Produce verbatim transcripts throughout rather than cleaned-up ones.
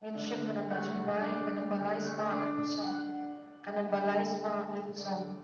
Ngin shim ka namba jingbai, ka namba lai spah lane song. Ka namba lai spah lane song.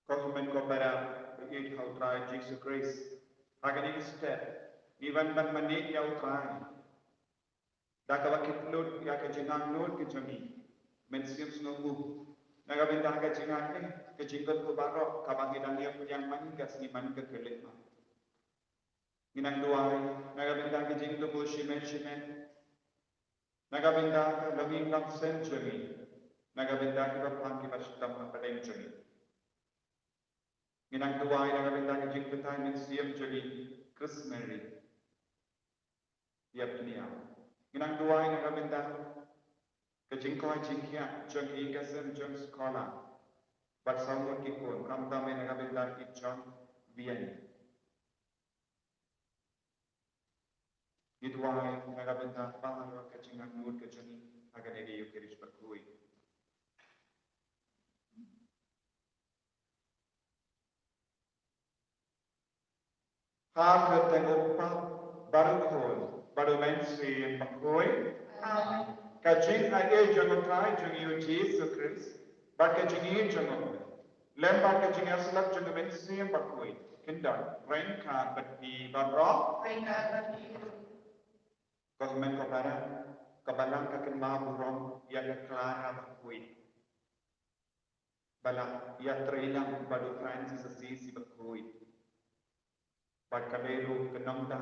Ko hynmen ko para ba ïeit ha U Trai Jisu Khrist, ha kane ka step ngi wan ban mane ïa U Trai da kaba kit lut ïa ka jingangnud ka jong ngi. Mynsiem Sngewbha, na ka bynta ka jingaiei, ka jingkyrkhu baroh kaba ngi dang ïoh pdiang man ka sngi man ka khyllipmat. Ngi nang duwai na ka bynta ka jingthmu shimet shimet, na ka bynta ka longïing longsem jong ngi, na ka bynta kiba pang kiba shitom hapdeng jong ngi. Ngi nang duwai na ka bynta ka jingpynthei mynsiem jong ngi, Christ Mary, ïa pynïaid. Ngi nang duwai na ka bynta ka jingkoit jingkhiah jong ki ïing ki sem jong scholar bad saw ngut ki khun, khamtam eh na ka bynta ki jong biang. Ngi duwai na ka bynta baroh ka jingangnud ka jong ngi ha kane ka Ïukharist bakhuid. Ha ka kyrteng U Kpa bad U Khun bad U Mynsiem Bakhuid. Amen. Ka jingaiei jong U Trai jong ngi U Jisu Khrist bad ka jingïeit jong U Blei, lem bad ka jingïasyllok jong U Mynsiem Bakhuid, kin don ryngkat bad phi baroh. Ryngkat bad phi. Ko hynmen ko para, ka Balang ka kynmaw burom ïa ka Clara bakhuid ba la ïatreilang bad U Francis Assisi bakhuid. Bad ka dei ruh ka nongda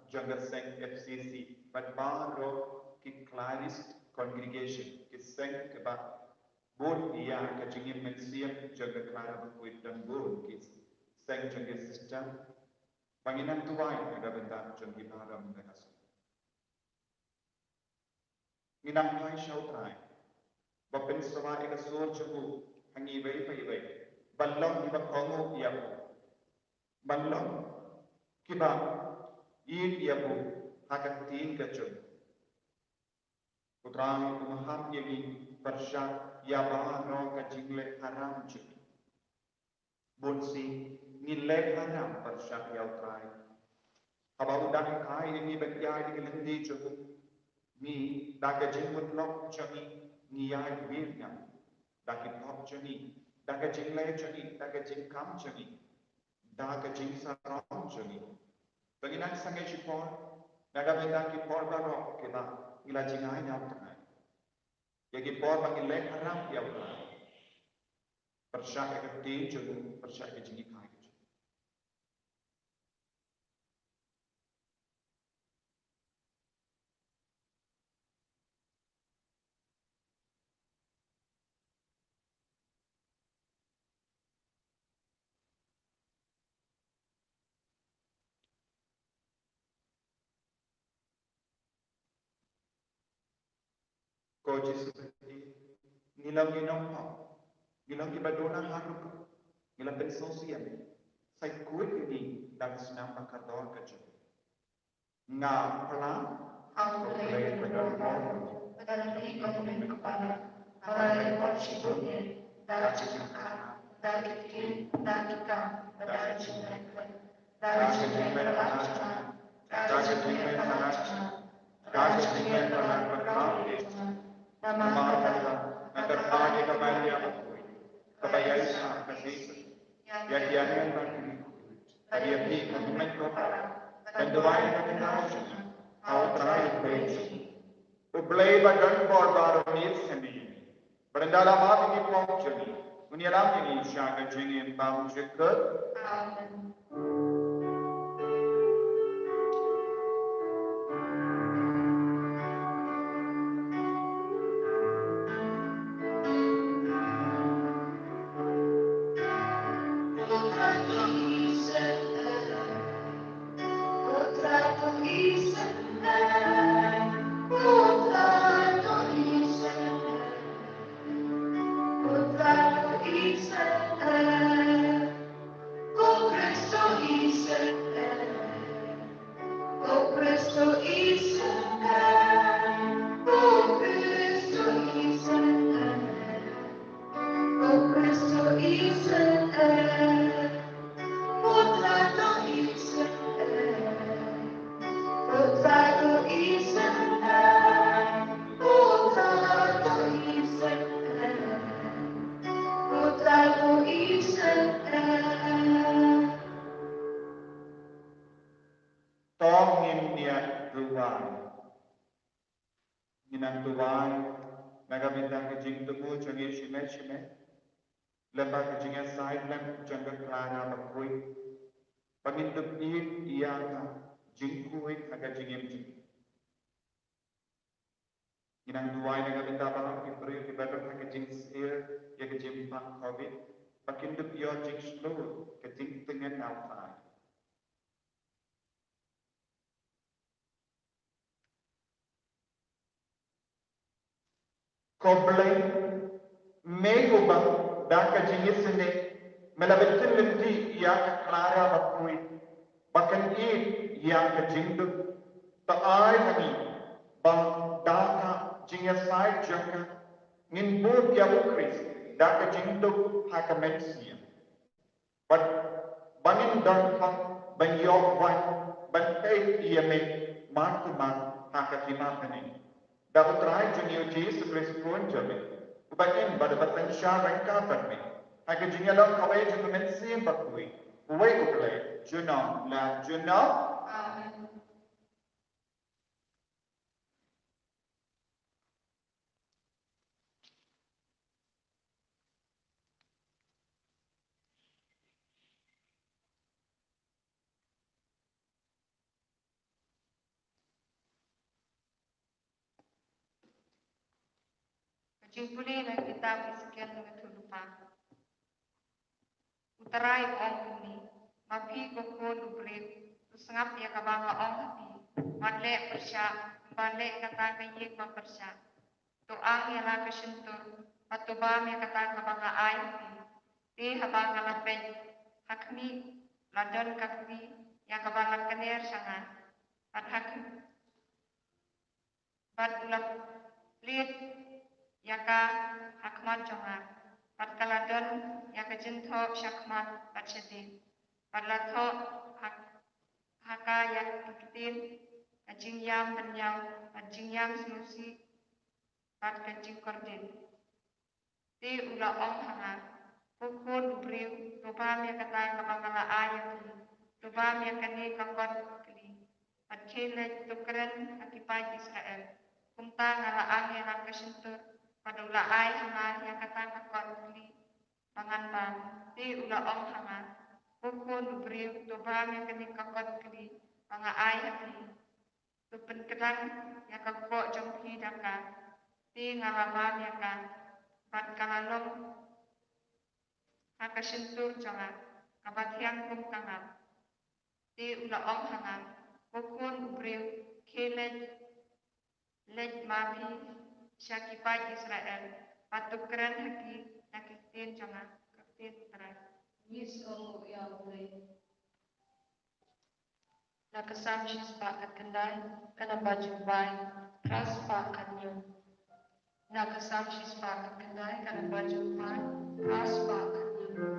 jong ka seng F C C bad baroh ki Clarist congregation, ki seng kiba bud ïa ka jingim mynsiem jong ka Clara bakhuid, don bun ki seng jong ki sister. Ba ngin nang duwai na ka bynta jong ki baroh mynta ka sngi. Ngin nang phai sha U Trai ban pynsawa ïa ka sur jong u ha ngi iwei pa iwei, ban long kiba kohnguh ïa u, ban long kiba ïeit ïa u ha ka ktien ka jong u. U Trai u maham ïa ngi pyrshah ïa baroh ka jingleh haram jong ngi. Bun sien ngi leh haram pyrshah ïa U Trai. Haba u dang hikai ïa ngi ban ïaid ha ka lynti jong u, ngi, da ka jingmut lok jong ngi, ngi ïaid wir ïa u, da ki pop jong ngi, da ka jingleh jong ngi, da ka jingkam jong ngi, da ka jingsarong jong ngi. To ngin nang sangeh shipor na ka bynta ki por baroh kiba ngi la jngai ïa U Trai, ïa ki por ba ngi leh haram ïa U Trai, pyrshah ïa ka ktien jong u, pyrshah ïa ka jinghikai ka jong u. Jisu Khrist, ngi long ki nongpop, ngi long kiba duna ha rukom, ngi la pynsngewsih ïa me. Sa khuid ïa ngi da ka snam ba kordor ka jong me. Nga pyrshang ha U Blei ba don bor, ba don bor, ba don bor, ba don bor, ba don bor, ba don bor, ba don bor, ba don bor, namar kata, nga kyrpad ïa ka Maria bakhuid, kaba ïaishah ka jingïeit, ïa ki angel bad ki riewkhuid, bad ïa phi ka hynmen ko para, ban duwai ïa ka bynta jong ngi ha U Trai U Blei jong ngi. U Blei ba don bor baroh un ïeit sngewbha ïa ngi. Bad ynda la map ïa ki pop jong ngi, un ïalam ïa ngi sha ka jingim bymjukut. Amen. To ngin ïa duwai. Ngi nang duwai na ka bynta ka jingthmu jong ngi shimet shimet, lem bad ka jingïasaid lem jong ka Clara bakhuid, ba ngin dup ïeit ïa ka, jingkhuid ha ka jingim jong ngi. Ngi nang duwai na ka bynta baroh ki briew kiba don ha ka jingsyier ïa ka jingpang covid, ba kin dup ïoh jingshlur ka jingtngen na U Trai. Ko Blei, me uba da ka jingisynei me la bynta lynti ïa ka Clara bakhuid, ba kan ïeit ïa ka jingduk. To ai ha ngi ba da ka jingïasaid jong ka ngin bud ïa U Khrist da ka jingduk ha ka mynsiem. Bad ba ngin don khmat ban ïoh wan ban peit ïa me mar kumar ha ka hima bneng. Da U Trai jong ngi U Jisu Khrist Khun jong me, uba im bad uba synshar ryngkat bad me ha ka jingïalong kawei jong U Mynsiem Bakhuid, uwei U Blei, junom la junom. Amen. Ka jingpule na ka kitab Ezekiel lynnong khatsan. U Trai u ong kumne: Ma phi ko khun u briew, to sngap ïa kaba nga ong ha phi, wat leh pyrshah, kumba leh kata ka ïing ba pyrshah. To ang ïa la ka shyntur, bad to bam ïa kata kaba nga ai ha phi. Te haba nga la peit, ha khmih, la don ka kti ïa kaba la kner sha nga. Bad ha khmih, bad u la plied ïa ka ha khmat jong nga, bad ka la don ïa ka jingthoh shakhmat bad shadien, bad la thoh ha, ha ka ïa ki ktien, ka jingïam bynñiaw, bad jingïam sngewsih, bad ka jingkordit. Te u la ong ha nga: Ko khun u briew, to bam ïa kata kaba nga la ai ïa phi, to bam ïa kane ka kot kli, bad khie leit to kren ha ki paid Israel. Kumta nga la ang ïa la ka shyntur, bad u la ai ha nga ïa kata ka kot kli ba ngan bam. Te u la ong ha nga: Ko khun u briew, to bam ïa kane ka kot kli ba nga ai ha phi. To pynkdang ïa ka kpoh jong phi da ka. Te nga la bam ïa ka, bad ka la long ha ka shyntur jong nga, kaba thiang kum ka ngab. Te u la ong ha nga: Ko khun u briew, khie leit, leit ma phi sha ki paid Israel, bad to kren ha ki na ki ktien jong nga, ka ktien U Trai. Ngi sngew ïa U Blei. Na ka Salm shispah khatkhyndai, ka namba jubab phra spah khathynñiew. Na ka Salm shispah khatkhyndai, ka namba jubab phra spah khathynñiew.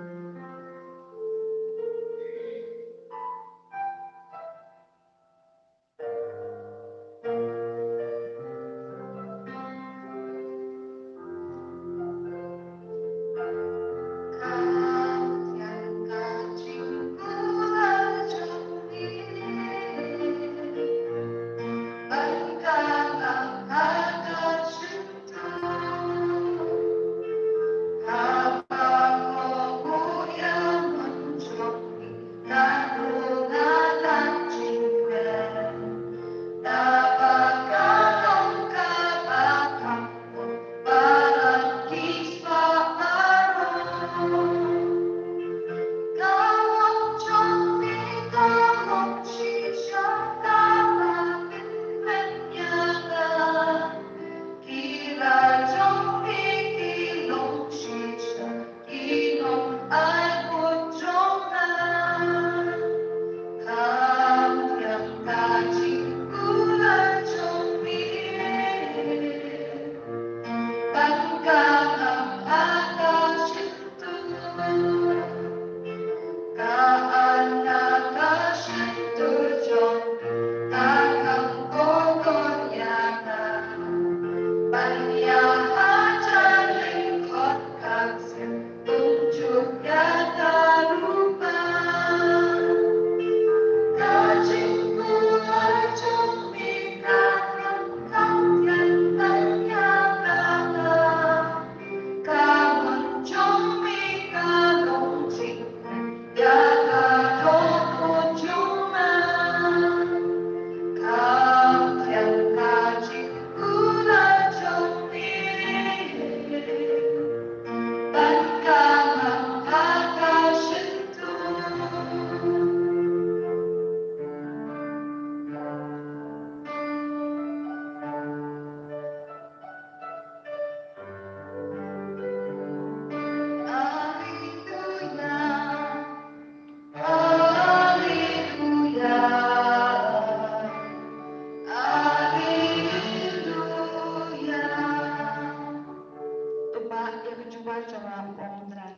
To bah ïa ka jubab jong nga, U Trai.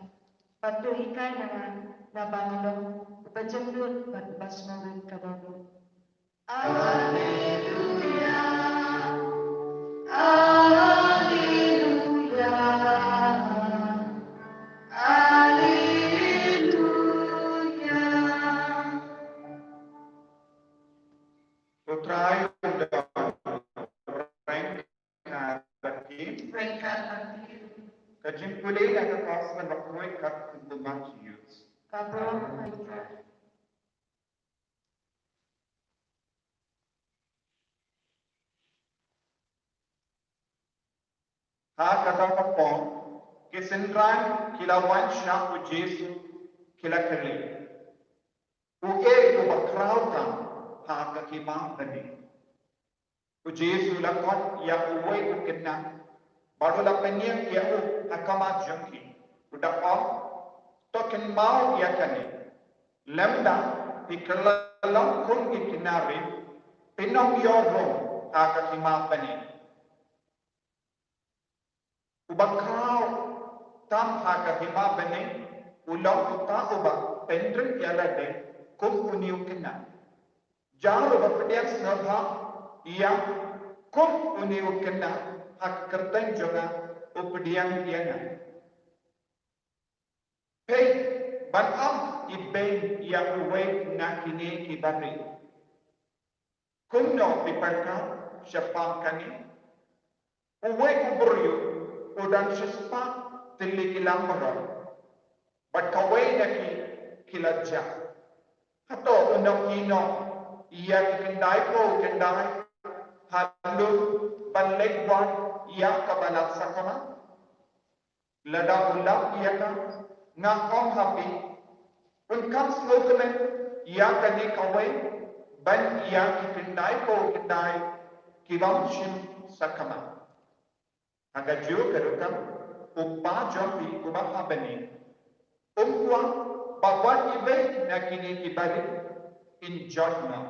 Bad to hikai ïa nga, naba nga long uba jemnud bad uba sngewrit ka dohnud. Alleluia, alleluia, alleluia. U Trai u don ryngkat bad phi. Ryngkat bad phi. Ka jingpule na ka Gospel bakhuid kat kum u Mathaios. Ka burom ïa phi. Ha kata ka por, ki synran ki la wan sha u Jisu, ki la kylli, u ei uba khraw tam ha ka hima bneng? U Jisu u la khot ïa uwei u khynnah bad u la pynïeng ïa u ha khmat jong ki, u da ong, to kynmaw ïa kane, lymda phi kylla long kum ki khynnah rit, phin ym ïoh rung ha ka hima bneng. Uba khraw tam ha ka hima bneng u long uta uba pynrit ïa lade kum une u khynnah. Jar uba pdiang sngewbha ïa kum une u khynnah ha ka kyrteng jong nga, u pdiang ïa nga. Peit, ban ym ibeiñ ïa uwei na kine kiba rit. Kumno phi pyrkhat shaphang kane? Uwei u briew u don shispah tylli ki lam baroh, bad kawei na ki, ki la jah. Hato un ym ïehnoh ïa ki khyndai phew khyndai ha lum ban leit wad ïa kaba lap sakma? Lada u lap ïa ka, nga ong ha phi, un kham sngewkmen ïa kane kawei ban ïa ki khyndai phew khyndai ki bym shim sakma. Ha kajuh ka rukom, u Kpa jong phi uba ha bneng um kwah ba wat iwei na kine ki barit in jot noh.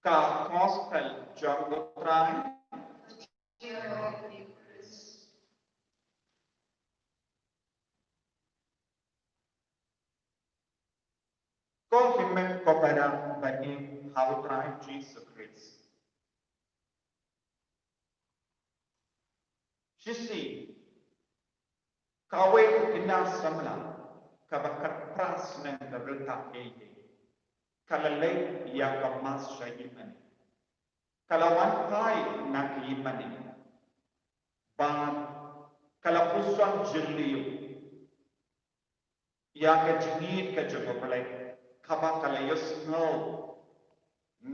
Ka Gospel jong u Trai. Ko hynmen ko para ba ïeit ha u Trai Jisu Khrist. Shisien, kawei ka khynnah samla kaba khatphra snem ka rta eiei, ka la leit ïa ka mass sha ïingmane. Ka la wan phai na ka ïingmane bad ka la puson jylliew ïa ka jingïeit ka jong U Blei kaba ka la ïohsngew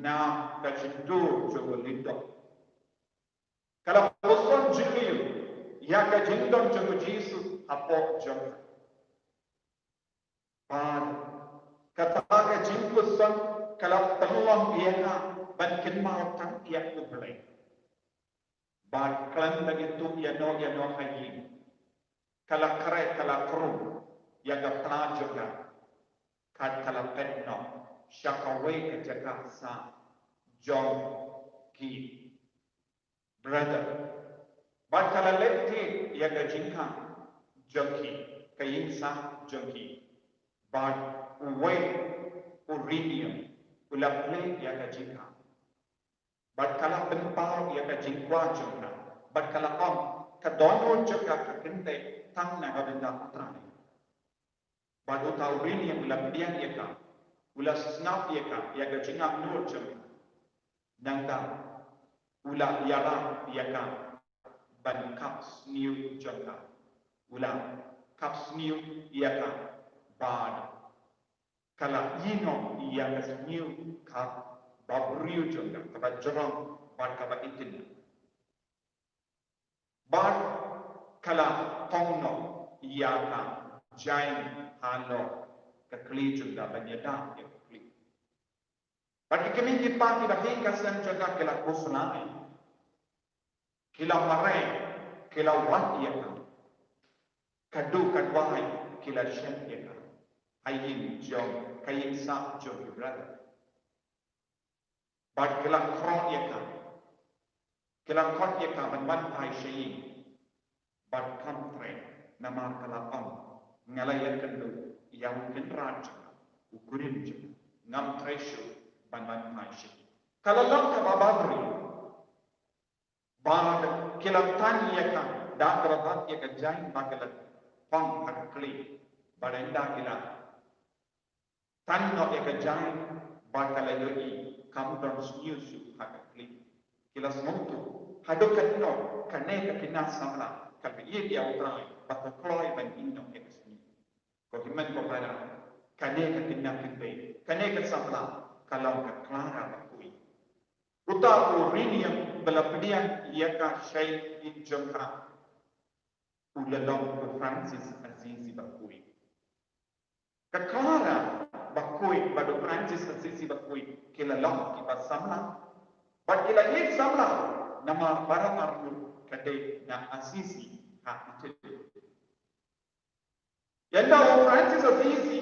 na ka jingdur jong u lyngdoh. Ka la puson jylliew ïa ka jingdon jong U Jisu hapoh jong ka. Bad kata ka jingpuson ka la pynlong ïa ka ban kynmaw tang ïa U Blei. Bad khlem da ïathuh ïano ïano ha ïing, ka la khreh, ka la khrum ïa ka pla jong ka, bad ka la phet noh sha kawei ka jaka sah jong ki brother. Bad ka la leit thied ïa ka jingkhang jong ki, ka ïing sah jong ki. Bad uwei u riewniam u la plie ïa ka jingkhang. Bad ka la pynpaw ïa ka jingkwah jong ka. Bad ka la ong, ka dohnud jong ka ka kyntiew tang na ka bynta U Trai. Bad uta u riewniam u la pdiang ïa ka, u la sngap ïa ka, ïa ka jingangnud jong ka. Nangta u la ïarap ïa ka ban kap sniew jong ka. U la kap sniew ïa ka bad ka la ïehnoh ïa ka sniew kaba briew jong ka, kaba jrong bad kaba itynnad. Bad ka la tong noh ïa ka jaiñ halor ka khlieh jong ka ban ïada ïa ka khlieh. Bad ki kmie ki kpa kiba ha ïing ha sem jong ka ki la khuslai, ki la mareh, ki la wad ïa ka. Ka duh ka duwai ki la shet ïa ka ha ïing jong, ka ïing sah jong ki brother. Bad ki la khroh ïa ka. Ki la khot ïa ka ban wan phai sha ïing. Bad kam treh, namar ka la ong, nga la ïakynduh ïa u kynrad jong nga, u kurim jong nga, ngam treh shuh ban wan phai sha ïing. Ka la long kaba bhabriew. Bad ki la tan ïa ka da kaba bat ïa ka jaiñ ba ka la pang ha ka khlieh. Bad ynda ki la tan noh ïa ka jaiñ ba ka la ïohi kam don sniew shuh ha ka khlieh. Ki la sngewthuh, haduh katno kane ka khynnah samla ka la ïeit ïa U Trai ba ka kloi ban ïehnoh ïa ka sniew. Ko hynmen ko para, kane ka khynnah kynthei, kane ka samla ka long ka Clara Bakhuid. Uta u riewniam ba la pdiang ïa ka sha ïing jong ka u la long u Francis Assisi Bakhuid. Ka Clara Bakhuid bad u Francis Assisi Bakhuid ki la long kiba samla bad ki la ïeit samla namar baroh arngut ka dei na Assisi ha Italy. Ynda u Francis Assisi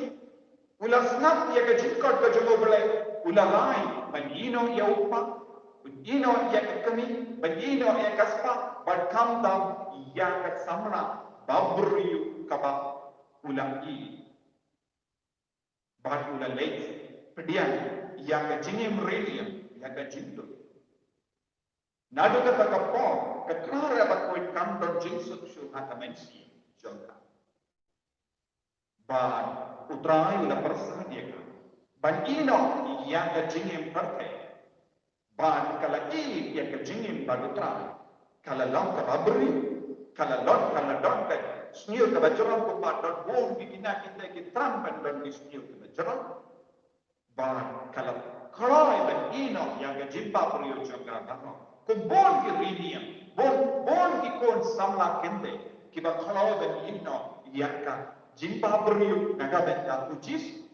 u la sngap ïa ka jingkhot ka jong U Blei, u la rai ban ïehnoh ïa u kpa, ban ïehnoh ïa ka kmie, ban ïehnoh ïa ka spah, bad khamtam ïa ka samla babriew kaba u la ïeit. Bad u la leit pdiang ïa ka jingim riewniam, ïa ka jingduh. Naduh kata ka por ka Clara Bakhuid kam don jingsuk shuh ha ka mynsiem jong ka. Bad U Trai u la pyrsad ïa ka ban ïehnoh ïa ka jingim pyrthei. Bad ka la ïeit ïa ka jingim bad U Trai. Ka la long kaba briew, ka la long, ka la don ka sniew kaba jrong, kumba don bun ki khynnah kynthei ki thrang ban don ki sniew kiba jrong. Bad ka la kloi ban ïehnoh ïa ka jingbhabriew jong ka baroh. Kum bun ki riewniam, bun, bun ki khun samla kynthei kiba kloi ban ïehnoh ïa ka jingbabriew na ka bynta u Jisu.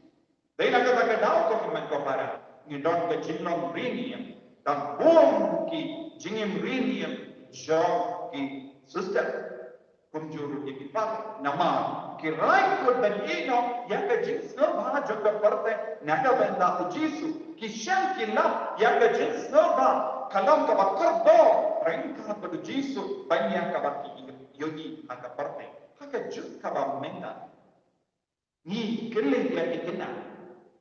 Dei na kata ka daw ko hynmen ko para, ngi don ka jinglong riewniam, tang bun ki jingim riewniam jong ki sister. Kumjuh ruh ïa ki father, namar ki raikut ban ïehnoh ïa ka jingsngewbha jong ka pyrthei na ka bynta u Jisu. Ki shem ki lap ïa ka jingsngewbha ka long kaba kordor ryngkat bad u Jisu ban ïa kaba ki ïohi ha ka pyrthei. Ha kajuh kaba mynta, ngi kylli ïa ki khynnah,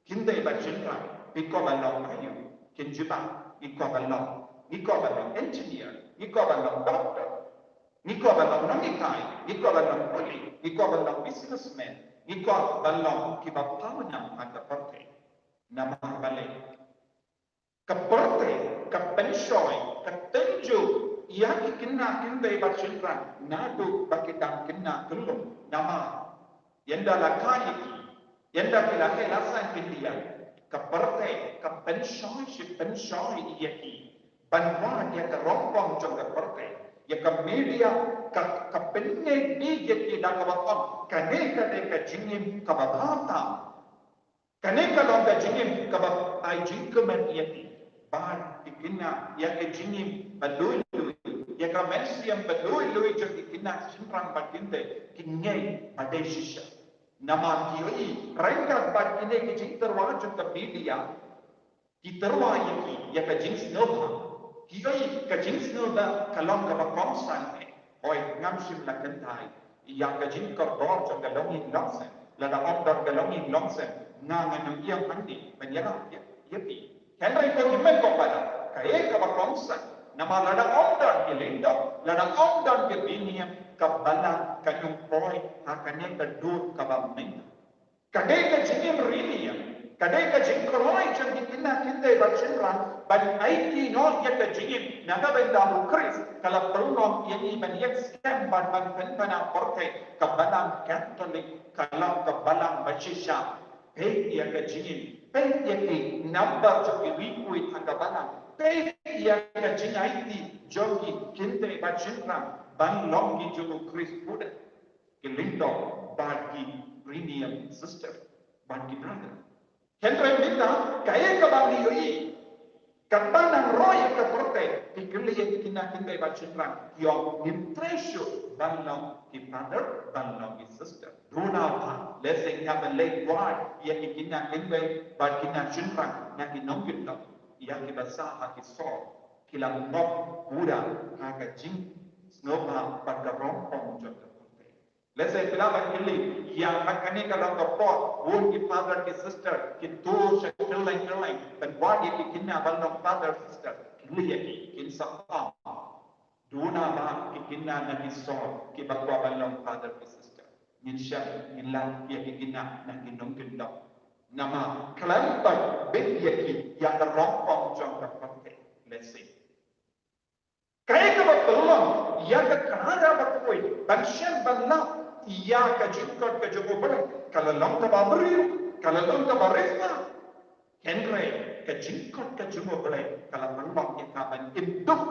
khyndiat bad shynrang, phi kwah ban long aïu? Kin jubab, ngi kwah ban long, ngi kwah ban long engineer, ngi kwah ban long doctor, ngi kwah ban long nonghikai, ngi kwah ban long police, ngi kwah ban long businessman, ngi kwah ban long kiba pawnam ha ka pyrthei. Namar balei? Ka pyrthei ka pynshoi, ka tynjuh ïa ki khynnah khyndiat bad shynrang naduh ba ki dang khynnah khyllung. Namar ynda la kha ïa ki, ynda ki la heh la san khyndiat, ka pyrthei ka pynshoi shi pynshoi ïa ki ban wad ïa ka rong pong jong ka pyrthei. Ïa ka media ka, ka pynngeit bha ïa ki da kaba ong kane ka dei ka jingim kaba bha tam. Kane ka long ka jingim kaba ai jingkmen ïa ki. Bad ki kynnoh ïa ka jingim ba lui lui, ïa ka mynsiem ba lui lui jong ki khynnah shynrang bad khyndiat, ki ngeit ba dei shisha. Namar ki ïohi ryngkat bad kine ki jingtyrwa jong ka media, ki tyrwa ïa ki ïa ka jingsngewbha. Ki ïohi ka jingsngewbha ka long kaba kongsan eh. Hooid, ngam shym la kynthai ïa ka jingkordor jong ka longïing longsem. Lada ym don ka longïing longsem, nga ngan ym ïeng hangne ban ïalap ïa, ïa phi. Hynrei ko hynmen ko para, kaei kaba kongsan? Namar lada ym don ki lyngdoh, lada ym don ki bynïeng, ka balang kan ym poi ha kane ka dur kaba mynta. Ka dei ka jingim riewniam, ka dei ka jingkloi jong ki khynnah khyndiat bad shynrang ban aiti noh ïa ka jingim na ka bynta u Khrist. Ka la pynlong ïa ngi ban ïeng skhem bad ban pynbna pyrthei. Ka balang Katholik ka long ka balang ba shisha. Peit ïa ka jingim, peit ïa ki nambar jong ki riewkhuid ha ka balang, peit ïa ka jingaiti jong ki khyndiat bad shynrang ban long ki jong u Khrist pura. Ki lyngdoh bad ki riewniam, sister bad ki brother. Hynrei mynta kaei kaba ngi ïohi? Kaba nang roi ïa ka pyrthei, phi kylli ïa ki khynnah khyndiat bad shynrang, ki ong ngim treh shuh ban long ki father, ban long ki sister. Duna ba lehse ngi hap ban leit wad ïa ki khynnah khyndiat bad khynnah shynrang na ki nongkyndong, ïa kiba sah ha ki sor, ki la ngop pura ha ka jingsngewbha bad ka rong pong jong ka pyrthei. Lehse phi lah ban kylli ïa nga, kane ka long ka por bun ki father ki sister ki tur sha kylleng kylleng ban wad ïa ki khynnah ban long father sister. Kylli ïa ki, kin sa ong duna ba ki khynnah na ki sor kiba kwah ban long father ki sister. Ngin shah, ngin lap ïa ki khynnah na ki nongkyndong. Namar khlem pat bit ïa ki ïa ka rong pong jong ka pyrthei. Lehse kaei kaba pynlong ïa ka Kynrad bakhuid ban shem ban lap ïa ka jingkoit ka jong U Blei? Ka la long kaba briew, ka la long kaba riewspah. Hynrei ka jingkoit ka jong U Blei ka la pynlong ïa ka ban im duk.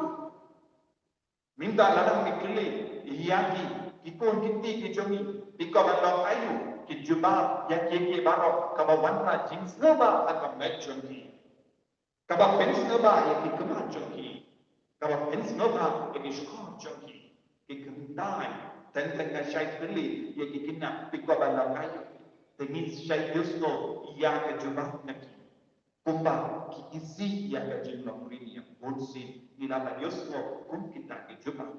Mynta lada ngi kylli ïa ki, ki khun ki kti ki jong ngi, phi kwah ban long aïu, kin jubab ïa kiei kiei baroh kaba wanrah jingsngewbha ha ka met jong ki. Kaba pynsngewbha ïa ki khmat jong ki, kaba pynsngewbha ïa ki shkor jong ki. Ki kynthei, teng teng nga shait kylli ïa ki khynnah, phi kwah ban long aïu, te ngi shait ïohsngew ïa ka jubab na ki. Kumba ki isih ïa ka jinglong riewniam, bunsien ngi lah ban ïohsngew kum kita ki jubab.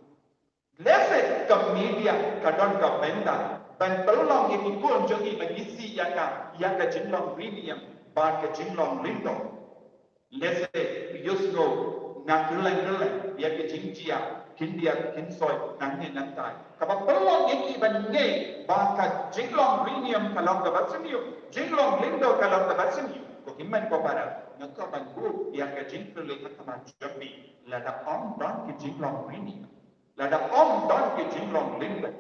Lehse ka media ka don ka bynta ban pynlong ïa ki khun jong ngi ban isih ïa ka, ïa ka jinglong riewniam bad ka jinglong lyngdoh. Lehse ïohsngew na kylleng kylleng ïa ki jingjia khyndiat khynsoi nangne nangtai, kaba pynlong ïa ki ban ngeit ba ka jinglong riewniam ka long kaba sniew, jinglong lyngdoh ka long kaba sniew. Ko hynmen ko para, nga kwah ban buh ïa ka jingkylli ha khmat jong phi, lada ym don ki jinglong riewniam, lada ym don ki jinglong lyngdoh,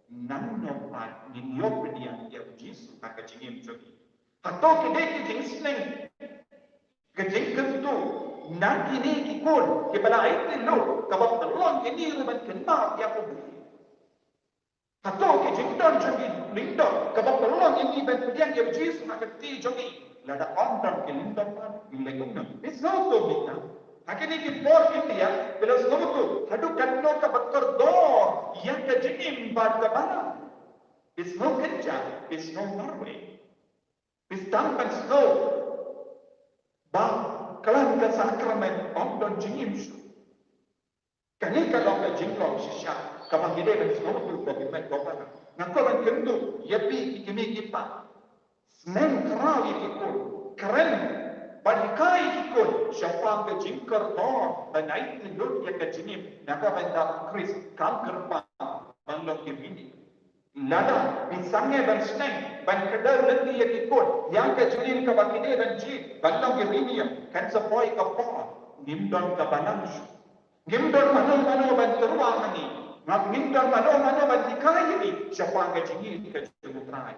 nangno pat ngin ïoh pdiang ïa U Jisu ha ka jingim jong ngi? Hato ki dei ki jingsneng, ka jingkyntu na kine ki khun kiba la aiti lut kaba pynlong ïa ngi ruh ban kynmaw ïa U Blei? Hato ki jingdon jong ki lyngdoh kaba pynlong ïa ngi ban pdiang ïa u Jisu ha ka kti jong ngi? Lada ym don ki lyngdoh, ngi leh kumno? Phi sngew to bita. Ha kine ki por ki tiang, phi la sngew to haduh katno kaba kordor ïa ka jingim bad ka balang. Phi sngew kynja, phi sngew marwei. Phi sdang ban sngew ba khlem ka sakramen ym don jingim shuh. Kane ka long ka jinglong shisha kaba ngi dei ban sngewthuh ko ki met ko para. Nga kwah ban kyntu ïa phi ki kmie ki kpa. Sneng khraw ïa ki khun. Kren bad hikai ïa ki khun shaphang ka jingkordor ban aiti lut ïa ka jingim na ka bynta u Khrist, kam kyrpang ban long ki ri. Lada phi sangeh ban sneng ban kdew lynti ïa ki khun ïa ka jingim kaba ki dei ban jied ban long ki riewniam, kan sa poi ka por ngim don ka balang shuh. Ngim don mano mano ban tyrwa ha ngi. Ngim don mano mano ban hikai ïa ngi shaphang ka jingim ka jong U Trai.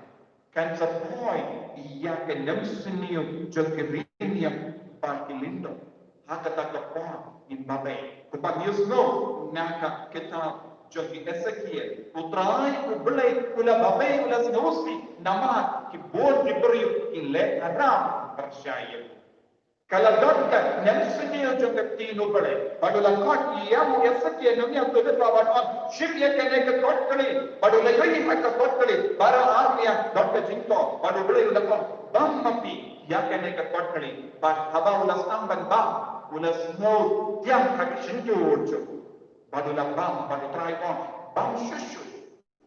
Kan sa poi ïa ka nemsniew jong ki riewniam bad ki lyngdoh. Ha kata ka por ngin babei. Kumba ngi ïohsngew na ka kitab jong u Esekiel, U Trai U Blei u la babei, u la sngewsih namar ki bun ki briew ki leh haram pyrshah ïa u. Ka la don ka nemsniew jong ka ktien U Blei bad u la khot ïa u Esekiel, nongïathuhlypa, ban ong, shim ïa kane ka kotkli. Bad u la ïohi ha ka kotkli baroh arliang don ka jingtoh. Bad U Blei u la ong, bam ma phi ïa kane ka kotkli. Bad haba u la sdang ban bam, u la sngew tiang ha ka shyntur jong u. Bad u la bam, bad U Trai u ong, bam shuh shuh.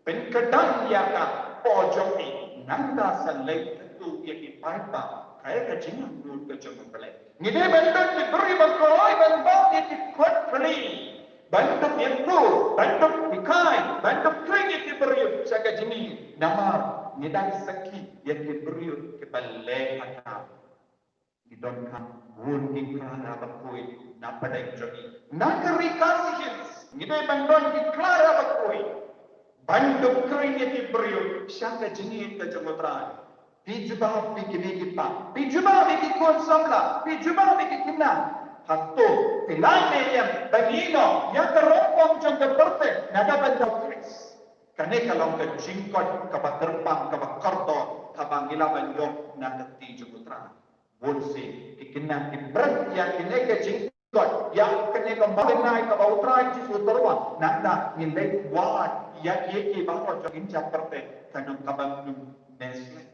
Pynkdang ïa ka por jong phi, nangta sa leit kyntu ïa ki paidbah kaei ka jingangnud ka jong U Blei. Ngi dei ban don ki briew ba kloi ban bam ïa ki kotkli, ban dup ïa ki, ban dup hikai, ban dup khring ïa ki briew sha ka jingim. Namar ngi dang sakhi ïa ki briew kiba leh haram. Ngi donkam bun ki klara bakhuid na pdeng jong ngi. Na ka Ri Khasi Hills ngi dei ban don ki klara bakhuid ban dup khring ïa ki briew sha ka jingim ka jong U Trai. Phi jubab, phi kmie ki kpa, phi jubab, phi ki khun samla, phi jubab, phi ki khynnah. Hato phi la leh ïa ba ngin ïoh ïa ka rukom jong ka pyrthei na ka bynta U Khrist? Kane ka long ka jingkoit kaba kyrpang, kaba kordor, kaba ngi lah ban ïoh na ka kti jong U Trai. Bun sien ki khynnah ki pret ïa kine ki jingkoit, ïa kane ka mawbynniai kaba U Trai Jisu u tyrwa. Nangta ngin leit wad ïa kiei kiei baroh jong ngi, jingpyrta ka long kaba ym nang sleh.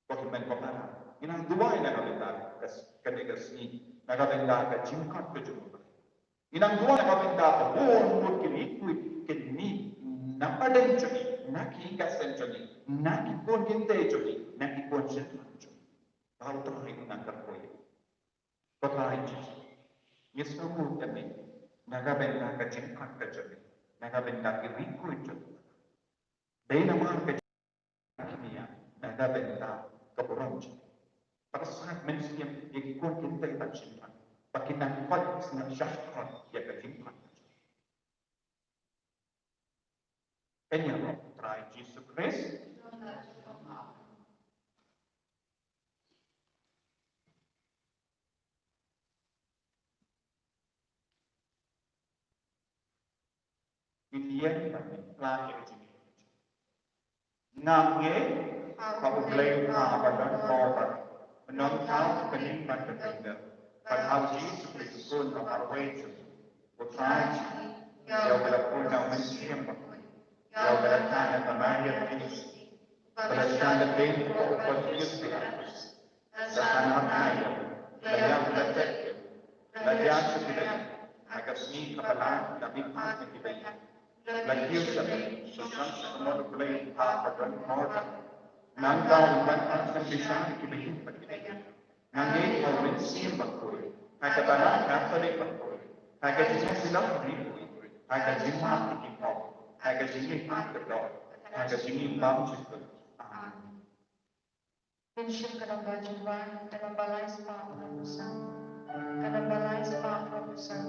Ko hynmen ko para, ngi nang duwai na ka bynta ka s-, kane ka sngi, na ka bynta ka jingkoit ka jong U Blei. Ngi nang duwai na ka bynta ba bun bun ki riewkhuid kin mih na pdeng jong ngi, na ki ïing ki sem jong ngi, na ki khun ki kynthei jong ngi, na ki khun shynrang jong ngi. Ba U Trai un nang kyrkhu ïa ngi. Ko Trai Jisu, ngi sngewbha ïa me na ka bynta ka jingkoit ka jong me, na ka bynta ki riewkhuid jong me. Dei namar ka jingkoit ka jong me, na ka bynta ka burom jong me. Pyrsad mynsiem ïa ki khun ki kynthei bad shynrang ba kin nang koit, kin nang shah koit ïa ka jingkoit ka jong me. Ïa ka kyrteng U Trai Jisu Khrist. Ngin ïeng bad ngin kla ïa ka jingïaid. Nga ngeit ha U Blei Uba Don Kordor, Nongthaw Bapher bad Bapher, bad ha U Jisu Khrist U Khun ba marwei jong U Trai jong ngi, ïa uba la pun na U Mynsiem Bakhuid, ïa uba la thait na ka Maria Theisotti, uba la shah lade ha u Pontius Pilatus, la sah noh ha kynnoh, la ïap, la tet, la ïaid sha ki baïong, ha ka sngi kaba lai la mihpat na ki baïong, la kiew sha lynti, la shong sha ka mon U Blei Uba Don Kordor. Nangta un wan ban pynsangeh ïa ki baïong bad ki baïong. Nga ngeit ha U Mynsiem Bakhuid, ha ka Balang Katholik bakhuid, ha ka jingïasyllok riewkhuid, ha ka jingmap ïa ki pop, ha ka jingïaid kyrdoh, ha ka jingim bymjukut. Amen. Ngin shim ka namba jingwan, ka namba lai spah phra phew san. Ka namba lai spah phra phew san.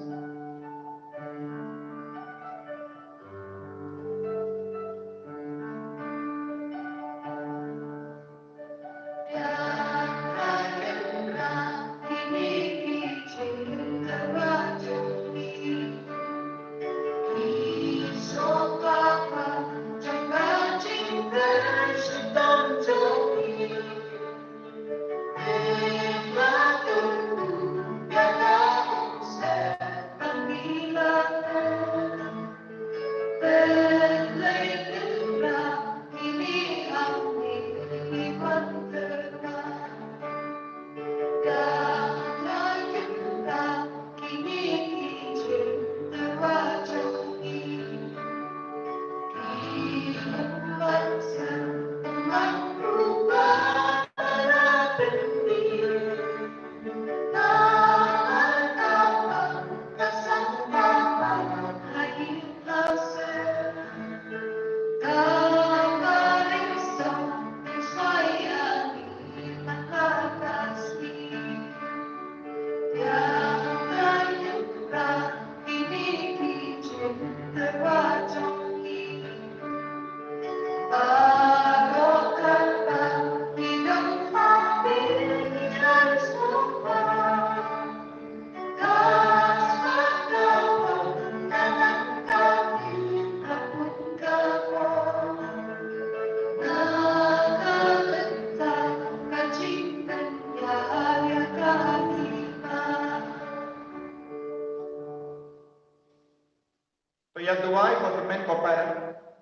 To ïa duwai ko tymmen ko para,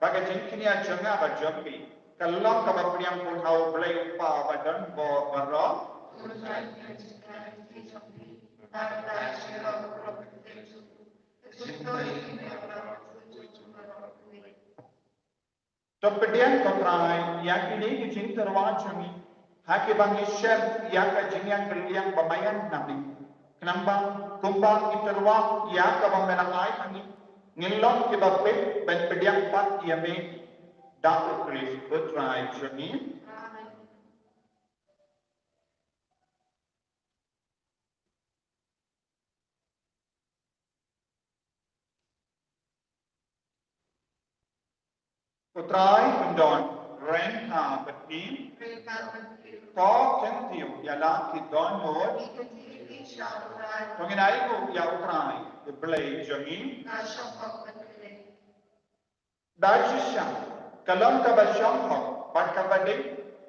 ba ka jingkñia jong nga bad jong phi ka long kaba pdiang pynban ha U Blei U Kpa ba don bor baroh. To pdiang ko Trai ïa kine ki jingtyrwa jong ngi, ha kiba ngi shem ïa ka jingïakylliang ba maïan na me. Khnang ba kumba ngi tyrwa ïa kaba me la ai ha ngi, ngin long kiba peit ban pdiang pat ïa me. Da U Khrist U Trai jong ngi. Ko Trai un don ryngkat bad phi. Ko kyntiew ïa la ki dohnud. To ngin ai nguh ïa U Trai U Blei jong ngi. Da shisha ka long kaba shongkun bad kaba dei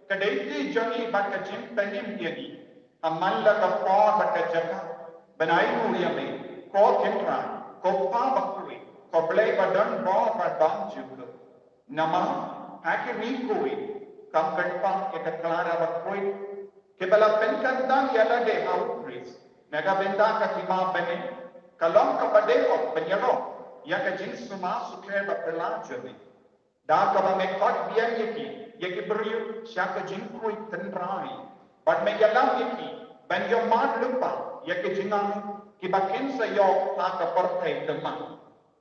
ka dei ki jong ngi bad ka jingpynim ïa ngi. Amman la ka por bad ka jaka ban ai nguh ïa me, ko Trai, ko Kpa bakhuid, ko Blei ba don bor bad bymjukut. Namar ha ki riewkhuid kam kyrpang ïa ka Klara bakhuid, kiba la pynkyntang ïa lade ha U Khrist na ka bynta ka hima bneng, ka long kaba dei hok ban ïaroh ïa ka jingsumar sukher baphylla jong me. Da kaba me khot biang ïa ki, ïa ki briew sha ka jingkhuid tynrai, bad me ïalam ïa ki ban ïohmad lypa ïa ki jingangnud kiba kin sa ïoh ha ka pyrthei thymmai.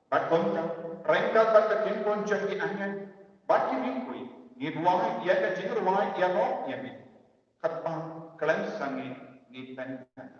Bad kumta, ryngkat bad ka kynhun jong ki angel bad ki riewkhuid, ngi duwai ïa ka jingrwai ïaroh ïa me. Katba khlem sangeh ngi pynkyndit.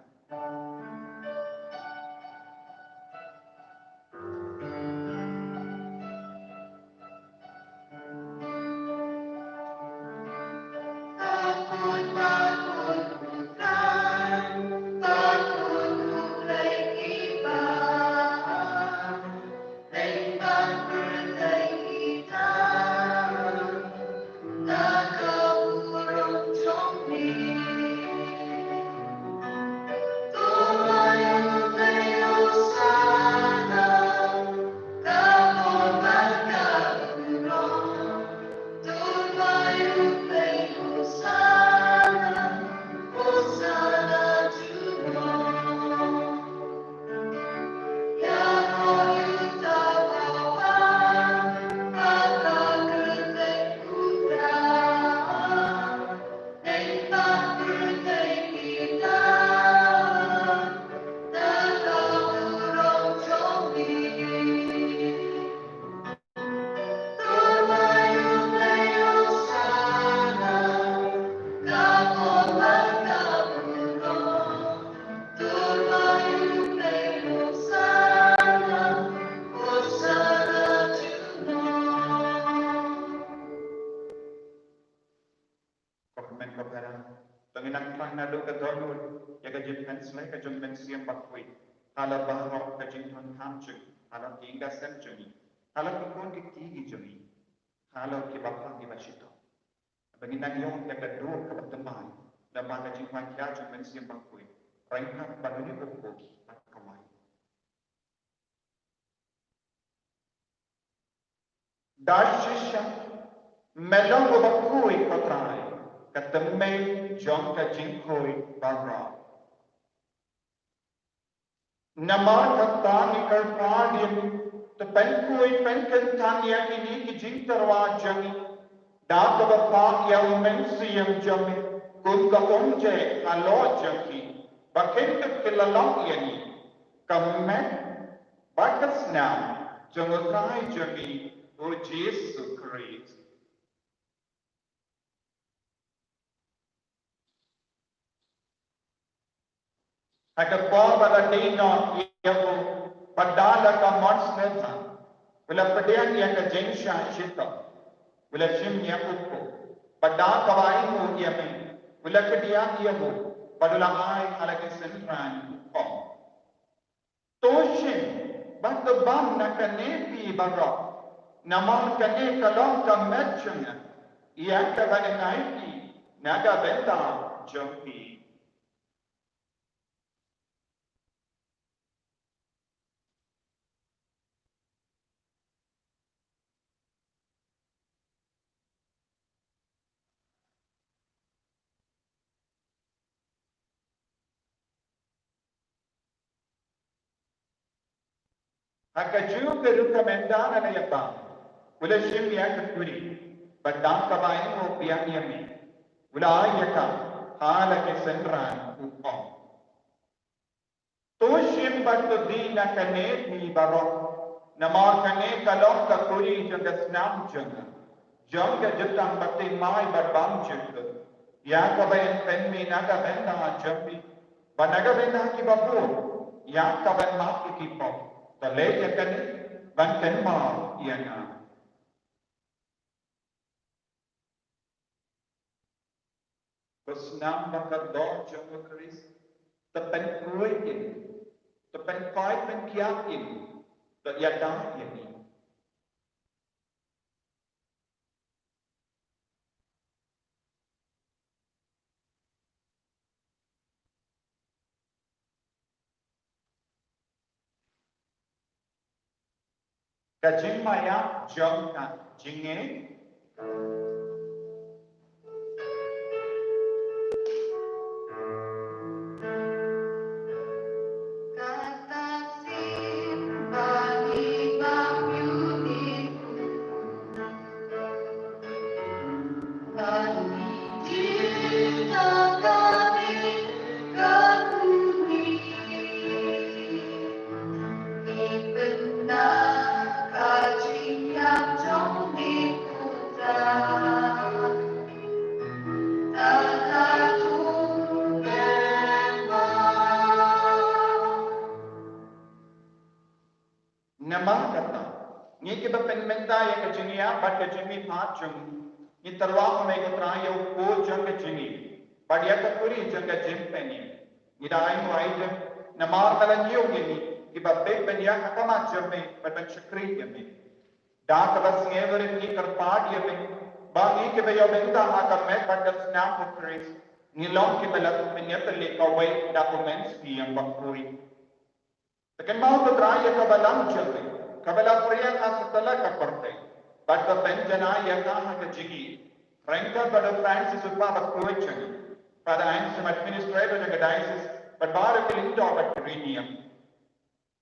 Ko hynmen ko para, to ngin nang kren naduh ka dohnud ïa ka jingpynsleh ka jong U Mynsiem Bakhuid ha la baroh ka jingdonkam jong ngi, ha la ki ïing ki sem jong ngi, ha la ki khun ki kti ki jong ngi, ha la ki bapang ki bashitom. Ba ngin nang ïoh ïa ka dur kaba thymmai lyngba ka jingwan jia jong U Mynsiem Bakhuid, ryngkat bad une u Khun ki bad ka waiñ. Da shisha me long uba khuid, ko Trai, ka tymmen jong ka jingkhuid baroh. Namar kata ngi kyrpad ïa me, to pynkhuid pynkyntang ïa kine ki jingtyrwa jong ngi da kaba pah ïa U Mynsiem jong me, kum ka umjai halor jong ki, ba kin dup ki la long ïa ngi ka met bad ka snam jong U Trai jong ngi U Jisu Khrist. Ha ka por ba la dei noh ïa u, bad da la ka mon sngewthuh, u la pdiang ïa ka jingshah shitom, u la shim ïa u khup, bad da kaba ainguh ïa me, u la kdiah ïa u, bad u la ai ha la ki synran, u ong: To shin, bad to bam na kane phi baroh, namar kane ka long ka met jong nga, ïa kaba ngan ai phi na ka bynta jong phi. Ha kajuh ka rukom mynta na la ïa bam, u la shim ïa ka kuri, bad da kaba ainguh biang ïa me, u la ai ïa ka ha la ki synran, u ong. To shim bad to die na kane khmih baroh, namar kane ka long ka kuri jong ka snam jong nga, jong ka jutang ba tyngmai bad bymjukut, ïa kaban pynmih na ka bynta jong phi bad na ka bynta kiba bun, ïa kaban map ïa ki pop. To leh ïa kane ban kynmaw ïa nga. Ka snam ba kordor jong u Khrist, to pynkhuid ïa ngi, to pynkoit pynkhiah ïa ngi, to ïada ïa ngi. Ka jingmaïa jong ka jingngeit. Namar kata, ngi kiba pynmynta ïa ka jingïap bad ka jingmihpat jong ngi, ngi tyrwa ha me ko Trai ïa u khuid jong ka jingim bad ïa ka kuri jong ka jingpynim. Ngi da ai nguh ai dem namar ba la ñiew ïa ngi kiba bit ban ïaid ha khmat jong me bad ban shakri ïa me. Da kaba sngewrit ngi kyrpad ïa me ba ngi kiba ïoh bynta ha ka met bad ka snam u Khrist, ngi long kiba la pynïatylli kawei da u Mynsiem Bakhuid. Te kynmaw ko Trai ïa ka balang jong me, kaba la pyrshang ha satlak ka pyrthei bad ka pynjanai ïa ka ha ka jingïeit. Ryngkat bad u Francis u kpa bakhuid jong ngi, Father Anselm, administrator jong ka diocese, bad baroh ki lyngdoh bad ki riewniam.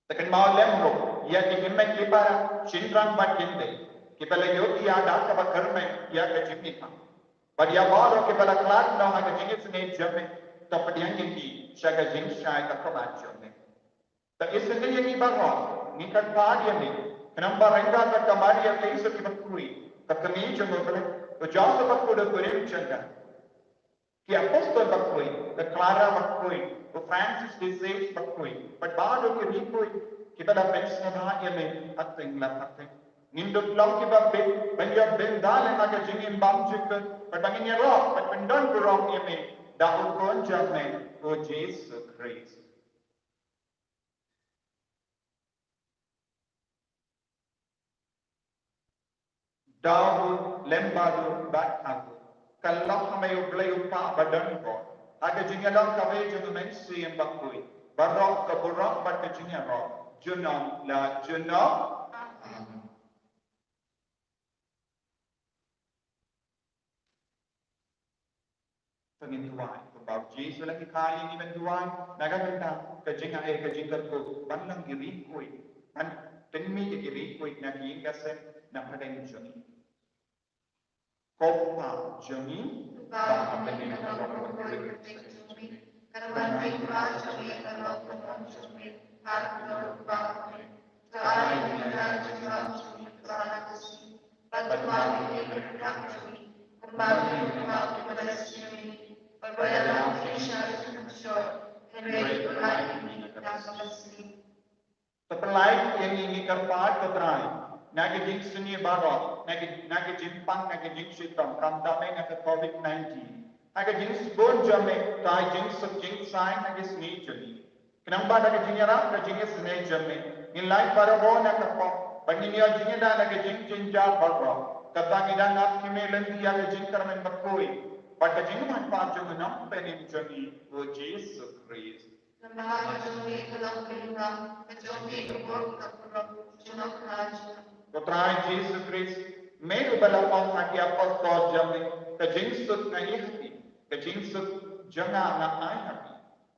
Te kynmaw lem ruh ïa ki hynmen ki para, shynrang bad kynthei, kiba la ïohi ïa da kaba kyrmen ïa ka jingmihpat, bad ïa baroh kiba la khlad noh ha ka jingisynei jong me. To pdiang ïa ki sha ka jingshai ka khmat jong me. To isynei ïa ngi baroh, ngi kyrpad ïa me, khnang ba ryngkat bad ka Maria Theisotti bakhuid, ka kmie jong u Blei, u Joseph bakhuid u kurim jong ka, ki apostol bakhuid, ka Clara bakhuid, u Francis de Sales bakhuid, bad baroh ki riewkhuid kiba la pynsngewbha ïa me ha teng la ha teng, ngin dup long kiba bit ban ïoh bynta lem ha ka jingim bymjukut, bad ba ngin ïaroh bad pyndon burom ïa me da u Khun jong me, u Jisu Khrist. Daw ruh lem bad u, bad ha u, ka long ha me U Blei U Kpa ba don bor, ha ka jingïalang kawei jong U Mynsiem Bakhuid, baroh ka burom bad ka jingïaroh junom la junom. Amen. To ngin duwai, kumba U Jisu u la hikai ïa ngi ban duwai na ka bynta ka jingai, ka jingkyrkhu ban long ki riewkhuid, ban pynmih ïa ki riewkhuid na ki ïing ka sem, na pdeng jong ngi. Ko Kpa jong ngi, ba ha bneng, ka long ka burom jong me, ka long ka burom jong me, ka long ka burom jong me, ha ka burom jong me. To ai ïa ngi hynrei ka jingim jong ngi kaba ha ka sngi, bad to ai ïa ngi ka jingim jong ngi, kumba ngi ai ïa kiba ïeit ïa ngi, bad wat ïalam ïa ngi sha ka jingpynshoi, hynrei to pynlait ïa ngi na ka bynta ka sngi. To pynlait ïa ngi, ngi kyrpad ko Trai, na ka jingsniew baroh, na ka, na ka jingpang, na ka jingshitom, khamtam eh na ka Covid nineteen. Ha ka jingsbun jong me, to ai jingsuk jingsaiñ ha ka sngi jong ngi. Khnang ba da ka jingïarap ka jingisynei jong me, ngin lait baroh na ka pop, bad ngin ïoh jingïada na ka jingjynjar baroh, kata ngi dang ap kyrmen lynti ïa ka jingkyrmen bakhuid bad ka jingmihpat jong U Nongpynim jong ngi, U Jisu Khrist. Namar ka jong me ka long ka ïing, ka jong me ka burom, ka burom junom la junom. Ko Trai Jisu Khrist, me uba la ong ha ki apostol jong me, ka jingsuk nga ai ha phi, ka jingsuk jong nga nga ai ha phi.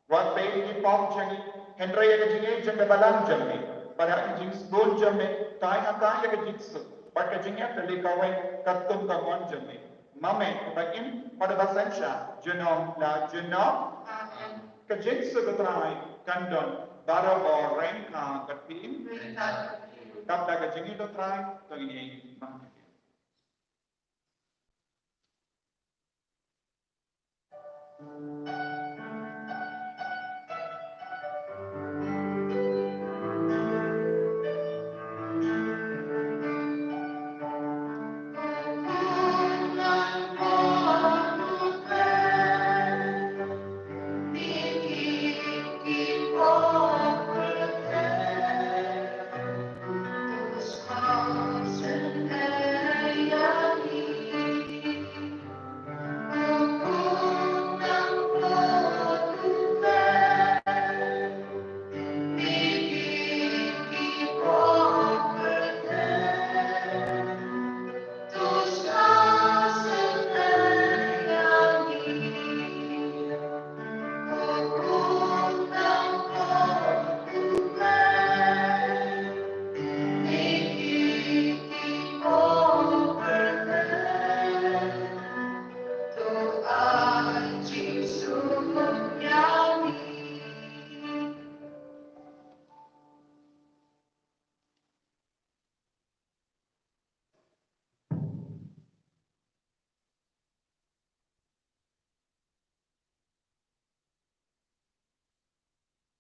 Wat peit ïa ki pop jong ngi, hynrei ïa ka jingïeit jong ka balang jong me. Bad ha ka jingsbun jong me, tai ha tai ïa ka jingsuk bad ka jingïatylli kawei katkum ka mon jong me. Ma me uba im bad uba synshar junom la junom. Amen. Ka jingsuk U Trai kan don baroh ryngkat bad phi. Ryngkat bad phi. Dap da ka jingïeit U Trai to ngin ïa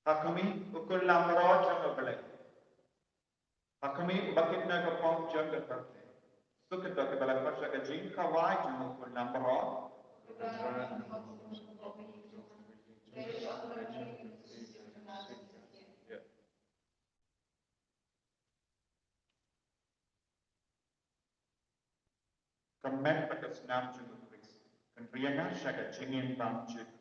Ha khmih, u kulmar jong U Blei. Ha khmih, uba kit na ka pop jong ka pyrthei. Suk ïa uta kiba la khot sha ka jingkhawai jong u kulmar. Ka met bad ka snam jong U Khrist kan ri ïa nga sha ka jingim bymjukut.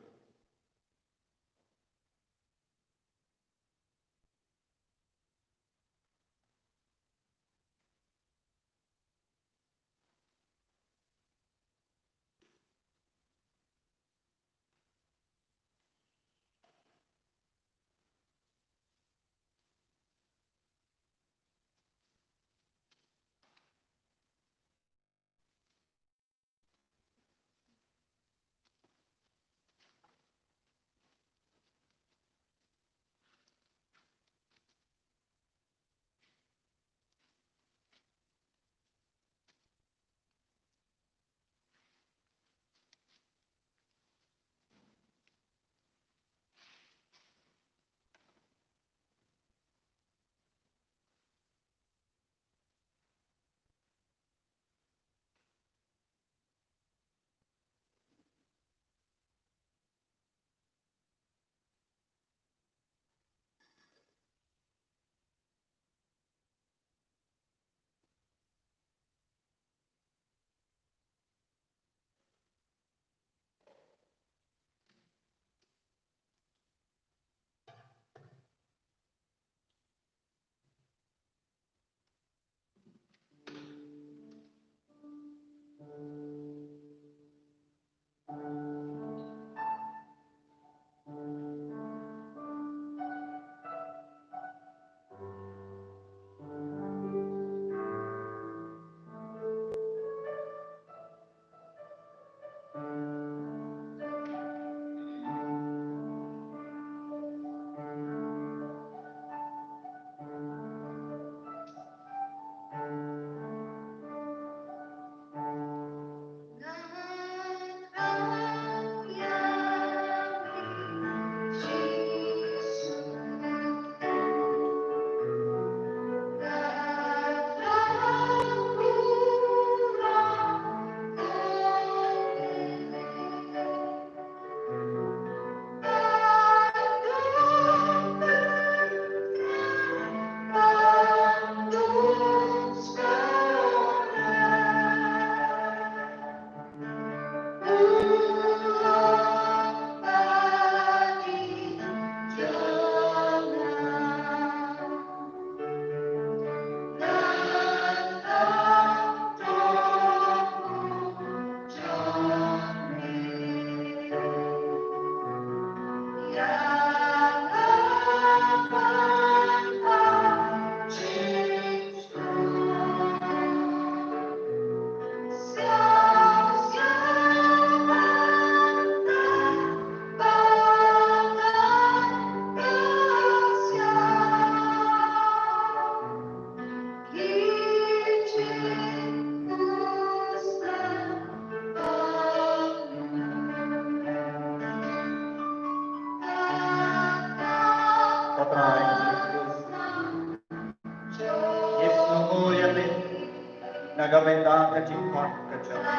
Na ka bynta ka jingkhot ka jong me.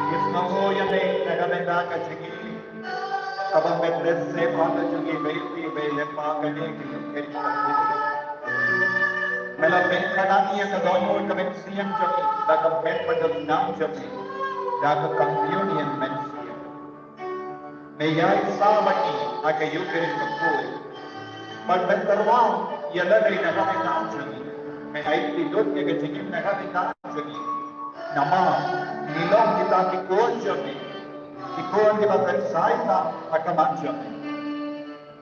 Ngi sngewbha ïa me na ka bynta ka jingïeit kaba me la leh ha ka jong ngi, ba ïa phi ba leh ha kane ka jingkhot. Me la pynpaw ïa ka dohnud ka mynsiem jong ngi da ka met bad ka snam jong ngi, da ka communion mynsiem. Me ïaid sah bad ngi ha ka Eucharist bakhuid. Bad me tyrwa ïa lade na ka bynta jong ngi. Me aiti lut ïa ka jingim na ka bynta jong ngi. Namar ngi long kita ki khun jong me, ki khun kiba kynsai tam ha khmat jong me.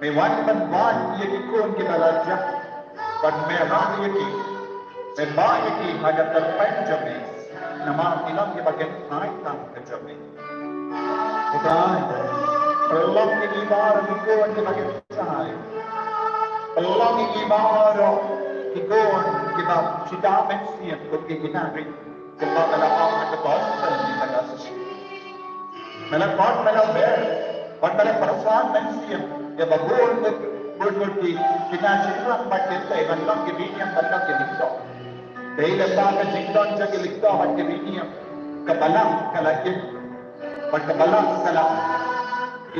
Me wan ban wad ïa ki khun kiba la jah bad me rah ïa ki. Me bah ïa ki ha ka tyrpeng jong me. Namar ngi long kiba kynsai tam ka jong me. Ko Trai, pynlong ïa ngi baroh ki khun kiba kynsai. Pynlong ïa ngi baroh ki khun kiba shida mynsiem kum ki kynari. Kumba me la ong ha ka gospel jong ka Lukas. Me la khot, me la ber bad me la pyrshang mynsiem ïa ba bun bun bun bun ki khynnah shynrang bad ki kynthei ban long ki baniam, ban long ki lyngdoh. Dei lyngba ka jingdon jong ki lyngdoh bad ki baniam ka balang ka la im. Bad ka balang ka la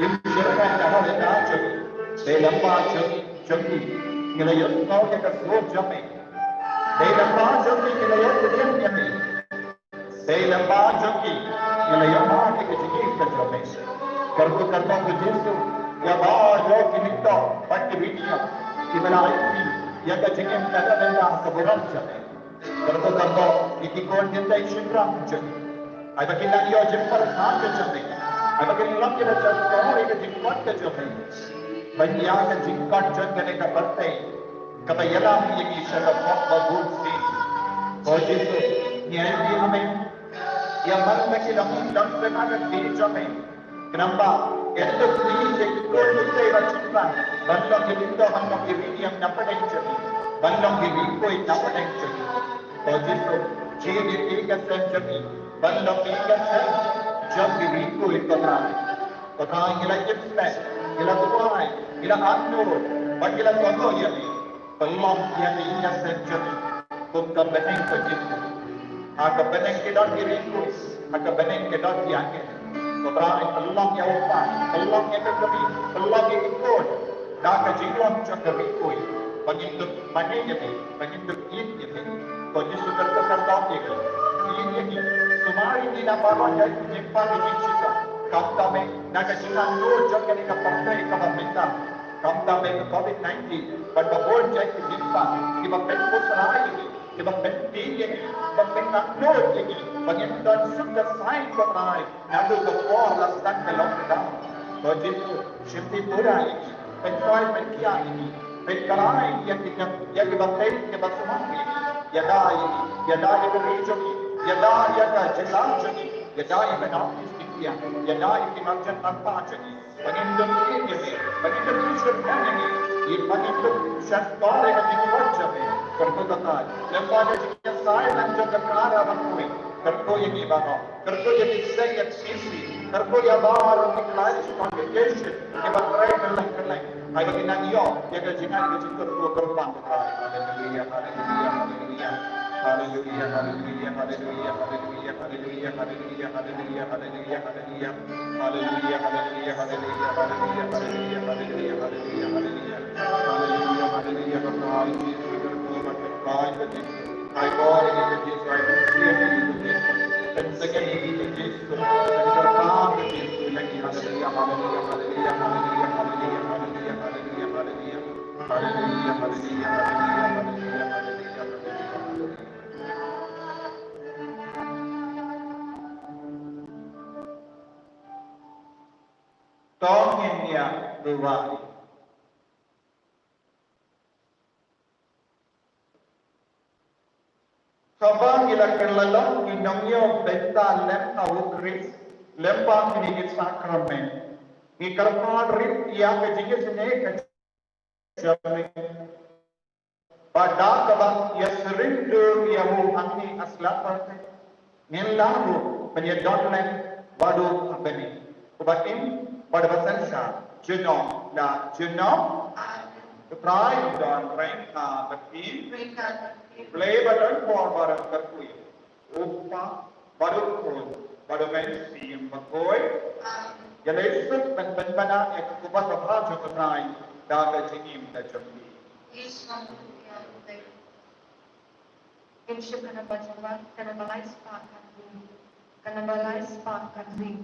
im shyrkhei na ka bynta jong ngi. Dei lyngba jong, jong ngi ngi la ïohsngew ïa ka sur jong me. Dei lyngba jong ngi ngi la ïoh pdiang ïa me. Dei lyngba jong ngi ngi la ïoh mad ïa ka jingim ka jong me. Kyrkhu kyrdoh ko Jisu ïa baroh ki lyngdoh bad ki baniam kiba la aiti ïa ka jingim na ka bynta ka burom jong me. Kyrkhu kyrdoh ïa ki khun kynthei shynrang jong ngi. Ai ba kin nang ïoh jingpyrkhat ka jong me. Ai ba kin long kiba jan tor ïa ka jingkhot ka jong me. Ban ïa ka jingkhot jong kane ka pyrthei kaba ïalam ïa ngi sha ka pop ba bun sien. Ko Jisu, ngi aiti ha me ïa man ba ki long ki don sha ka kti jong me. Khnang ba kin duk ïa ki khun kynthei ba shynrang ban long ki lyngdoh, ban long ki baniam na pdeng jong me, ban long ki rikui na pdeng jong me. Ko Jisu, jin ïa ki ka seng jong me ban long ki ka seng jong ki rikui, ko Trai. Ko Trai, ngi la im sngewsih, ngi la duwai, ngi la angnud bad ngi la kynnoh ïa me. Pynlong ïa ngi ïa seng jong ngi kum ka bneng ka jingkut. Ha ka bneng ki don ki rikui, ha ka bneng ki don ki angel. Ko Trai, pynlong ïa u kpa, pynlong ïa ka kmie, pynlong ïa ki khun da ka jinglong jong ka rikui. Ba ngin dup mane ïa me, ba ngin dup ïeit ïa me. Ko Jisu, kyrkhu kyrdoh ïa ngi, ïeit ïa ngi. Sumar ïa ngi na baroh ki jingpang ki jingshitang. Khamtam eh na ka jingangnud jong kane ka pyrthei kaba mynta. Khamtam eh ka covid nineteen bad ba bun jait ki jingpang kiba pynpusrai ïa ngi, kiba pynpang ïa ngi, kiba pynangnud ïa ngi ba ngin don suk ka saiñ, ko Trai, naduh ka por la sdang ka lockdown. Ko Jisu, shim pura ïa ngi, pynkhuid pynkhiah ïa ngi, pynkylla ïa ngi, ïa kiba tei kiba sumar ïa ngi. Ïada ïa ngi, ïada ïa ka ri jong ngi, ïada ïa ka jylla jong ngi, ïada ïa ka North East India, ïada ïa ki marjan rangbah jong ngi. Ba ngin dup ïeit ïa me, ba ngin dup ïeit ïa me, ba ngin dup shah tor ïa ka jingkhot jong me. Kyrkhu ko Trai, lyngba ka jingïasaid lang jong ka Kynrad bakhuid. Kyrkhu ïa ngi baroh, kyrkhu ïa ki seng ïa ki C C, kyrkhu ïa baroh ki Christ congregation kiba trei kylleng kylleng. Ai ba kin nang ïoh ïa ka jingai ka jingkyrkhu kyrpang ko Trai. Haleluia, haleluia, haleluia. Haleluia, haleluia, haleluia, haleluia, haleluia, haleluia, haleluia, haleluia, haleluia, haleluia. Haleluia, haleluia, haleluia, haleluia, haleluia, haleluia, haleluia, haleluia. Haleluia, haleluia, ko Trai Jisu, ko Trai Jisu. Ai ko Jisu, ai ko Jisu. Haleluia, haleluia, haleluia, haleluia, haleluia, haleluia, haleluia, haleluia, haleluia. Haleluia, haleluia, haleluia, haleluia, haleluia, haleluia. To ngin ïa duwai. Haba ngi la kylla long ki nongïoh bynta lem ha u Khrist, lem bad kine ki sakramen, ngi kyrpad rit ïa ka jingisynei ka jong me. Bad da kaba ïa surrender ïa u hangne ha slap pyrthei, ngin lah ruh ban ïa don lem bad u ha bneng, uba im bad uba synshar junom la junom. Amen. Ko Trai un don ryngkat bad phi. Ryngkat bad phi. U Blei ba don bor baroh kyrkhu, u Kpa bad u Khun bad u Mynsiem Bakhuid. Ïa lei suk ban pynbna ïa ka khubor babha jong U Trai da ka jingim ka jong ngi. Ïa suk ïa u Blei. Ïa suk ka namba jong u Blei, ka namba lai spah khatwei. Ka namba lai spah khatwei.